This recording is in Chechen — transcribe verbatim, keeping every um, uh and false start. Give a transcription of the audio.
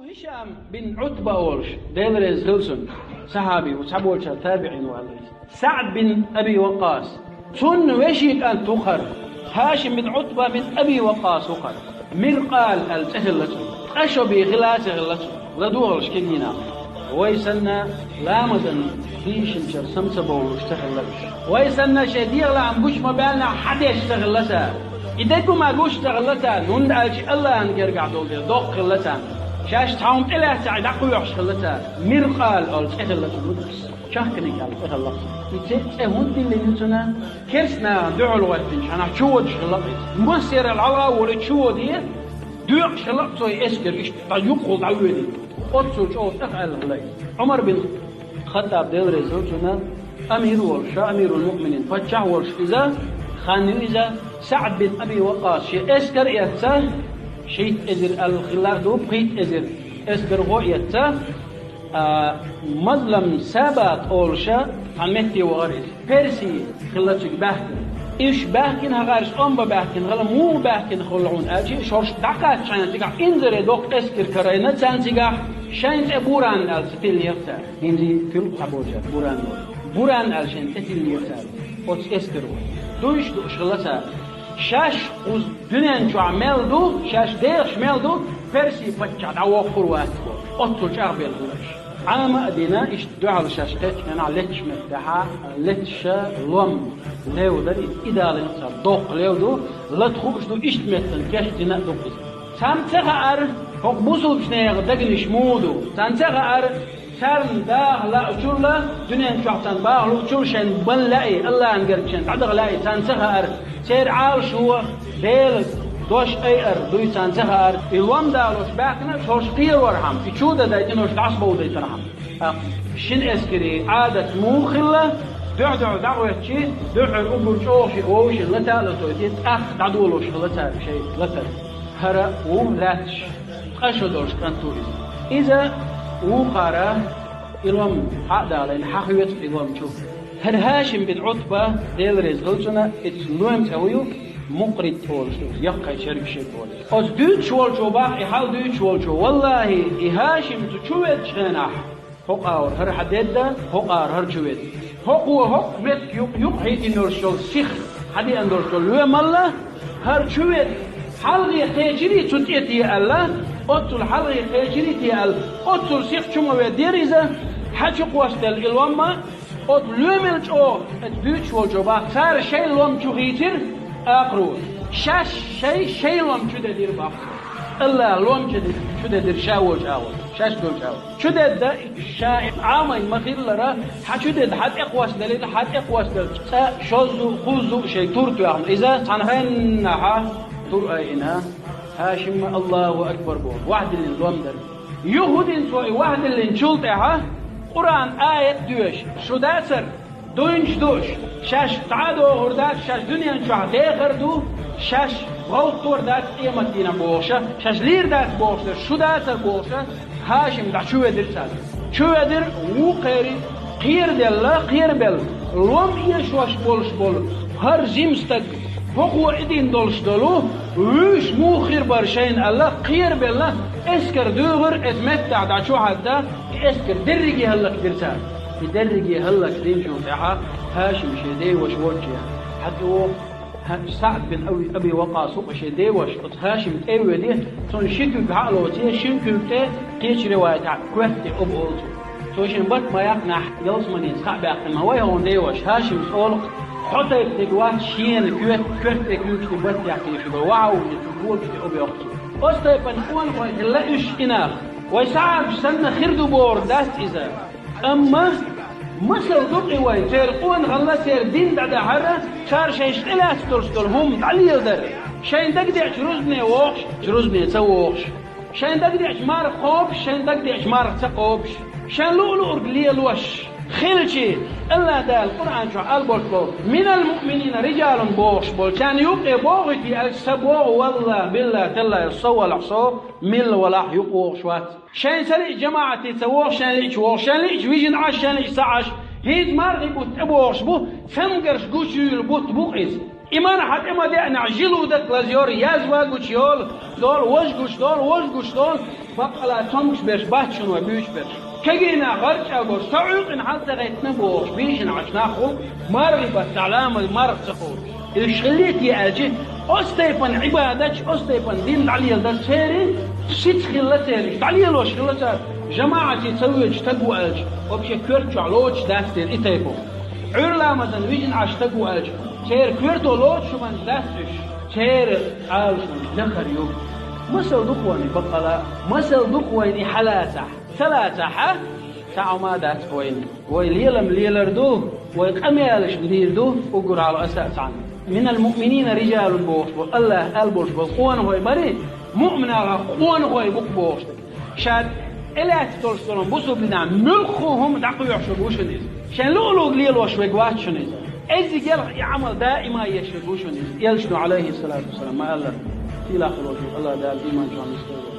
Хишам бин Ӏутба олуш, Дела реза хила цунна, сахьаби ву, цхьаболчара табиӀин ву аьлла иза. СаӀд бин Аби Вакъас. Цунна вешин кӀант ву хӀара. Хашим бин Ӏутба бин Аби Вакъас ву хӀара. Миркъал аьлла цӀе хилла цунна. Ткъа шо бен хила а ца хилла цунна. ЛадугӀалаш кегийнахь. Вай санна ламазан дийшинчара сам ца бовлуш ца хилла уьш. Вай санна шайн дегӀан лаам гучу ма баьллинехь хьан деш ца хилла цара. И дерг ма гуш ца хилла царна, хӀунда аьлча Аллахьан гергахь долу дела доккха хилла царна. Шаьш цхьа хӀума тӀелаьцна дӀакхоьхьуш хилла цара. Миркъал олу цӀе хилла цунна. Чахканиг аьлла цӀе хилла. И цӀе, цӀе хӀунда диллина ю цунна? Керста нахана дуьхьал гӀоьттинчу хьанах чуводуш хилла иза. Массеран хьалха а волий чуводий, доькъуш хилла цо и эскар иштта дӀа юккъехула дӀавоьдий. Оццул чӀогӀа тӀехъаьлла хилла иза. Ӏумар бин Хаттаб, Дела реза хила цунна, амир волуш, ша амирул муъминин, паччахь волуш иза, хан ю иза, СаӀд бин Аби Вакъас шен эскар а эцна, шийтта эзар аьлла хилла а ду, пхийтта эзар эскархо а эцна, а, Мазлам Сабат олуша цхьана метте вахара иза. Перси хилла цига баьхкина. Уьш баьхкина хӀокхаьрца тӀом бан баьхкина хилла, муха баьхкина хилла хьуна аьлча, шаьш дӀакхаччахьана цигахь инзаре доккха эскар карийна царна цигахь, шайн цӀе Буран аьлла ца тиллинера цара. ХӀинца туьллу цхьаболчара Буран олу. Буран аьлла шайн цӀе тиллинера цара. Оцу эскаро. Дуйш дууш хилла цара. Шаьш кхуза дуьнен чохь мел ду, шаьш дехаш мел ду, Перси паччахь дӀавоккхур вац бохуш. Оццул чӀагӀбелла хилла уьш. Ӏама а дина, иштта дуьхьал шаьш кхеччинехь летташ меттехь, летташ лом лев дара, и далийна цара доккха лев ду, лата хууш ду, иштта меттана кечдина а ду кхуза. Царна ца хаьара, хӀокху бусулбачу нехан дегнаш муха ду. Царна ца хаьара, царна даха лаучул а, дуьнен чохь царна баха луучул а шайн бан лаьий, Аллахьан герга шайн дӀадаха лаьий, царна ца хаьара. Церан Ӏалашо Делан дош айар дуй царна ца хаьара. И лом далош баьхкина, шаьш кхерорхьама, и чу а дадайтина, шаьш дӀасабовдайтархьама. ТӀаккха шина эскарийн Ӏадат муха хилла, дуьхь-дуьхьал дӀагӀоьттича, дуьххьара уггар чӀогӀа шиъ вовшийн лата а латойтий, тӀаккха дӀадолош хилла цара шайн латар. ХӀара ву лаьтташ, ткъа шо долуш кӀант ву иза. Иза вукхара и лом хьа а далийна, хьан хоьцу и лом чу. ХӀара ХӀашим бин Ӏутба, Дела реза хила цунна, иза лоьма цӀе хӀун ю, Мукърит олуш ду, яккхий шерг шерг олуш. Оцу дуьйцуш волчо бах, и хьал дуьйцуш волчо: «Валлахи, и ХӀашим цу чу веддачу хенахь, хӀокху агӀор хӀара хьан дедда, хӀокху агӀор хӀара чу ведда. ХӀокхо хӀокху меттиг юкъ-, юкъахьийдина йолуш йолу сих, хьан деана долуш долу лоьмалла, хӀара чу ведда, хьалхе кхечирий цу тӀе те аьлла, оццул хьалхе кхечирий те аьлла, оццул сих чу ма веддера иза, хьан чу кхоссаделла и ломма, оцу лоьмал чӀогӀа», — аьлла дуьйцуш волчо бах, цара шайн лом чу хийцира, акхаро, шаьш шайн, шайн лом чу дедира бах. Аллахьа лом чу де-, чу дедира ша волчу агӀор, шаьш долчу агӀор. Чу дедда ша Ӏамайн ма-хиллара, хьан чу дедда, хьан тӀе кхоссаделира, хьан тӀе кхоссаделча цкъа шозза а, кхузза а шайн тур тоьхна. Иза цхьана хеннахьа тур айина, ХӀашимма Аллаху акбар боху, вахдиллина лом дара. Юха хӀун дина цо и вахдиллинчул тӀаьхьа Къуръан аят доьшу, шу дацара, дуйнаш дууш, шаьш дӀа а дохур дац, шаьш дуьнен чохь дехар ду, шаьш гӀовттор дац къематдийнахь бохуша, шаьш лийр дац бохуша, шу дацара бохуша, ХӀашим дӀа чу ведира царна. Чу ведира, вукхерий кхераделла, кхерабелла, лом эшош болуш болу хӀара жима стаг, хӀокхо и дина долуш долу, вуьйш муха хир бара шайна аьлла, кхерабелла, эскар дуьйгӀира, иза меттахь дӀа чу хьаьдда, и эскар дерриге хӀаллакдира цара. И дерриге хӀаллакдинчул тӀаьхьа ХӀашим шен деваша волчу яхна: «Хьан тӀе вогӀу?» ХӀа-, СаӀд бин Аби, Аби Вакъас ву-кх шен деваша, оцу ХӀашим тӀе а веде, цунна ши куьг хьа а лоций, шина куьг тӀе, кхечу риваятехь коьрта тӀе оба олу цо. Цо шен барт ма яккхинехь, ялсаманица схьа а баьккхина ма вай хьуна деваша, ХӀашимс олу-кх: «Хьо тайпа дерг вац шена коьрта, коьрта тӀе куьйгаш тӀе барт яккхийша бара, вахьа ву иза, цу когаш тӀе оба йоккху цо». Оцу тайпана къонахой хилла уьш и нах. Вай сахьабаш санна хир ду бохург дац иза. Амма масал ду-кх и вай, церан къонахалла, церан дин дӀадахьара, цара шайша тӀелаьцна долуш долу хӀума дӀалеладара. Шайн дагадеача рузбане вогӀуш, рузбане ца вогӀуш. Шайн дагадеача марха кхобуш, шайн дагадеача марха ца кхобуш. Шайн луъу-луург лелош хилча, Аллахь Дала Къуръан чохь алборт боху: «Минал муъминина риджалун», — бохуш болу. Царна юккъе бохуьйтий аьлча, ца боху, валлахь, биллахь, таллахь, со валахь, со милла валахь юкъа вогӀуш вац. Шайн ца лиъча жамаӀате ца вогӀу, шайн лиъча вогӀу, шайн лиъча вижина Ӏаш, шайн лиъча ца Ӏаш. ХӀинца мархи бутт тӀебогӀуш бу, цамгарш гучуйийла бутт бу-кх иза. И марха тӀе ма деънехь, жилу дакъа лазайора, язва гучуйолу, долу, важа гучудолу, важа гучудолу. Баккъала цомгаш берш бац шуна вай буьйцуш берш. Кегий нах гӀарчӀа а гуш, са Ӏуьйкъе хьал ца гӀеттина бохуш, бийшина Ӏаш нах хуьлу, мархий бац, Ӏаламат марха ца хуьлу. Уьш хилийта аьлча, оцу тайпана Ӏибадаташ, оцу тайпана дин дӀалеладар церан сица хилла церан, дӀалелош хилла цара, жамаӀате ца воьдуш стаг ву аьлча, вообще коьрта чохь лоцуш дац церан и тайпа. Ӏуьйра ламазан вижина Ӏаш стаг ву аьлча, церан коьрто лоцуш хӀуманаш дац уьш, церан Ӏалашонаш дахар ю. Масал ду-кх вайна баккъала, масал ду-кх вайна и хьалацахь. Ца лацахь, цхьа хӀума дац вайна. Вай лелам лелар ду, вай къамелаш дийр ду, уггар хьалха аса а цхьаьна. «Минал муъминина риджалун», бохуш болу, АллахӀа аьлла болуш болу къонахой бара, муъминех къонахой бу-кх бохуш дерг. Ша тӀелаьцна долуш долу бусулба динехь муьлхха хӀума дӀакхоьхьуш верг ву шуна иза. Шайн луъу-луъург лелош верг вац шуна иза. Эззигел и Ӏамал даима еш верг ву шуна иза. Элчано, Ӏалайхиссалату вассалам, ма-аллара, сийлахь волчу АллахӀ Дала иман чохь нисдойла.